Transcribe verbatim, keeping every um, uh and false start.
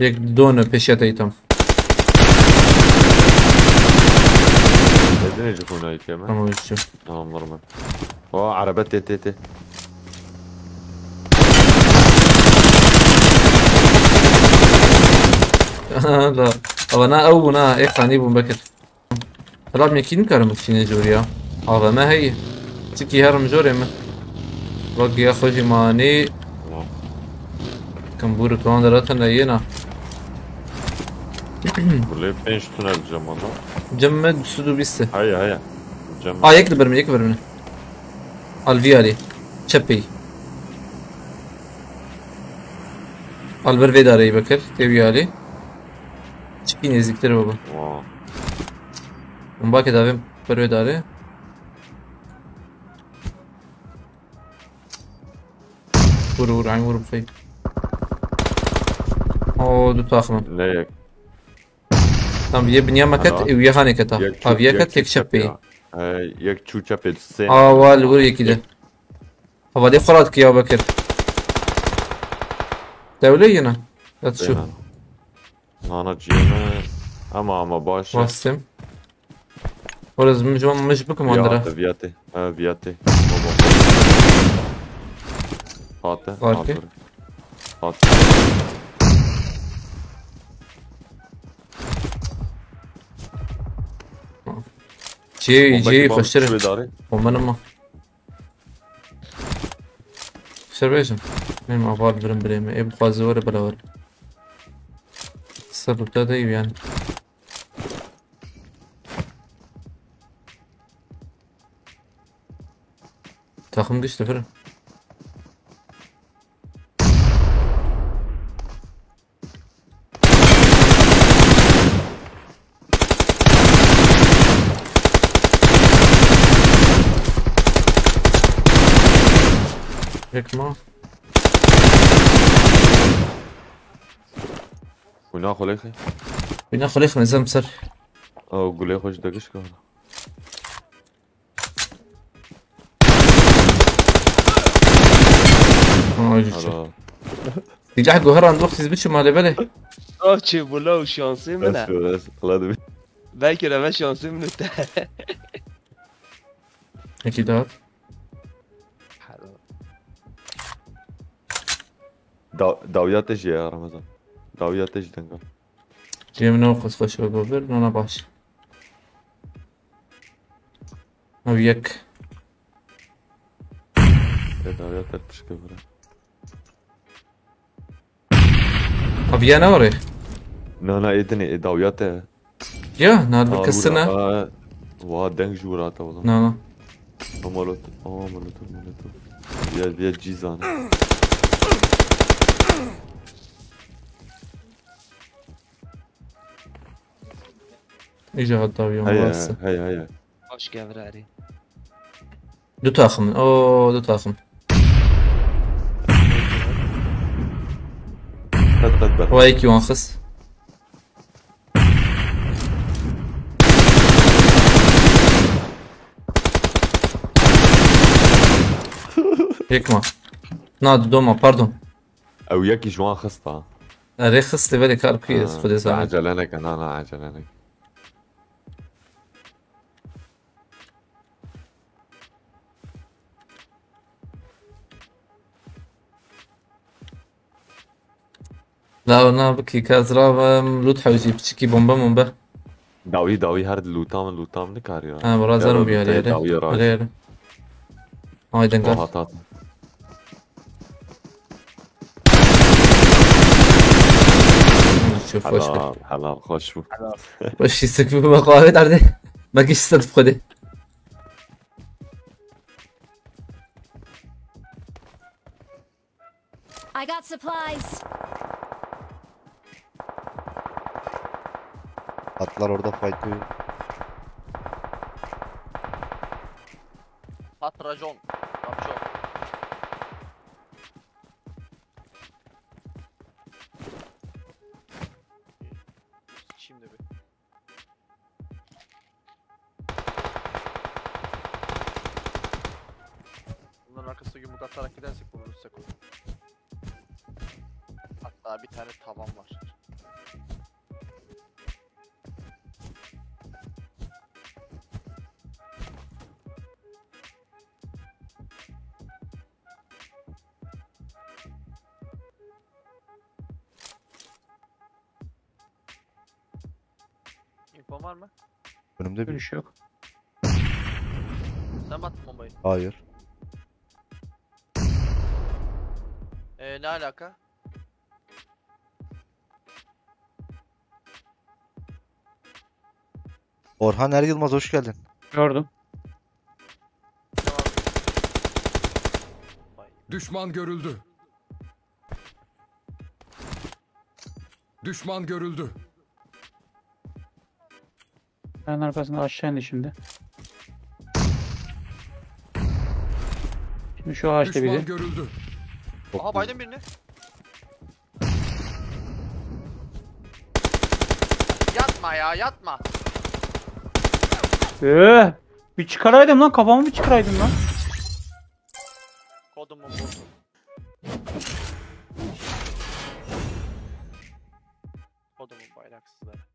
Yek done pêşiya te tam. Dedin ji xunayî keme. Tamam, şu. Tamam, normal. O araba tê tê tê. La. Ama na ew bû na, ê qanî bûn Bekir. Hala yekî nikarim bişîne jor ya. A V M heye. Çikî herim jorê min. Bak ya xwe jî manî. Kim bûr tuwan de ratin de yena. Buraya pênc tünel cam ana. Cem me du sed û bîst e. Haya haya. Cam. A yek li ber min, yek li ber min. Al vî alî. Çepê. Al ber vê darê Bekir. Tê wî alî. Çikî nêzîktir baba. Wow. Hûn bakê davê ber wê darê. Vur vur, aynı vur bu sayı. O du takım. Ne yek? Tam ye binya maket, Ana. e, uye hane keta. Yek Abi ye çû- ket, yek çû çep çepê. Ya. He, yek çû çepê sê. Aa wal vur yekî de. Hava de xorat ki ya Bekir. Tewle yine. Yat şu. Nana ciyene. Ama ama baş. Bastım. Orası mı, mı, mı, mı, Viyate, viyate. Ha, viyate. Hate. Hate. Hate. Şey, şey, faşları. Bombanın mı? Serbestim. Benim avar birim birimi. E bu fazla var, bela var. Sabıkta da iyi yani. Takım güçlü bir. Çekme. Wina xulê xê. Wina xulê xê mezem ser. O gulê xwe ji degiş kar. Ay, şu. Silah guheran dox siz biçim hale bele. Ah çê bula û şansê min e. Bes bes. Qila dibi. Belkî reve şansê min û te. Peki daha. Da dawiya te jî ya Ramazan. Dawiya te jî denga. Cem ne o kız hoş ve gover, ona baş. Ev yek. Te dawiya te pişke vira. Ev yek ne var e? Na na ê dinê ê dawiya te. Ya, na bir kesine. Wa deng ji wira te wala. Na na. Amalot, amalot, amalot. Viya viya cîzane. Îca hatta bir yol Heye, varsa. Heye, heye. Baş gevrarî. Du takım. Oo, du takım. Qet qet ber. Wa iki wan xist. Yekma. Na, doma, pardon. Ew yekî ji wan xista. Erê xistê, belê kar ku ye, Ha, Xwedê zane. Ecele neke, na na ecele neke. La na bikî ka ez ravim, lût hewcî, piçikî bombe mumbe. Dawî dawî her lûta min lûta min nikarî ra. Ha, bira Ya zerim da biyarî, lûteyê erê. dawî ra. Erê, erê. Ay dengar. Hat hat. Çok hoş. Helal, helal, hoş bu. Hoş hissettim, bak abi derdi. Bak işte Xwedê. I got supplies. Atlar orada fight koyuyor. Pat rajon. Rapço. Şimdi bir. Bunların arkasında yumruk atarak gidersek buluruz Seko. Hatta bir tane tavan var. İnfon var mı? Önümde bir. Görüş yok. Sen mi attın bombayı? Hayır. Ee, ne alaka? Orhan Er Yılmaz, hoş geldin. Gördüm. Tamam. Vay. Düşman görüldü. Düşman görüldü. Kayanın arkasında aşağı indi şimdi. Şimdi şu ağaçta Düşman biri. Görüldü. Çok Aha, iyi. Baydım birini. Yatma ya, yatma. Öh! Bir çıkaraydım lan, kafamı bir çıkaraydım lan. Kodumun botu. Kodumun bayraksızları.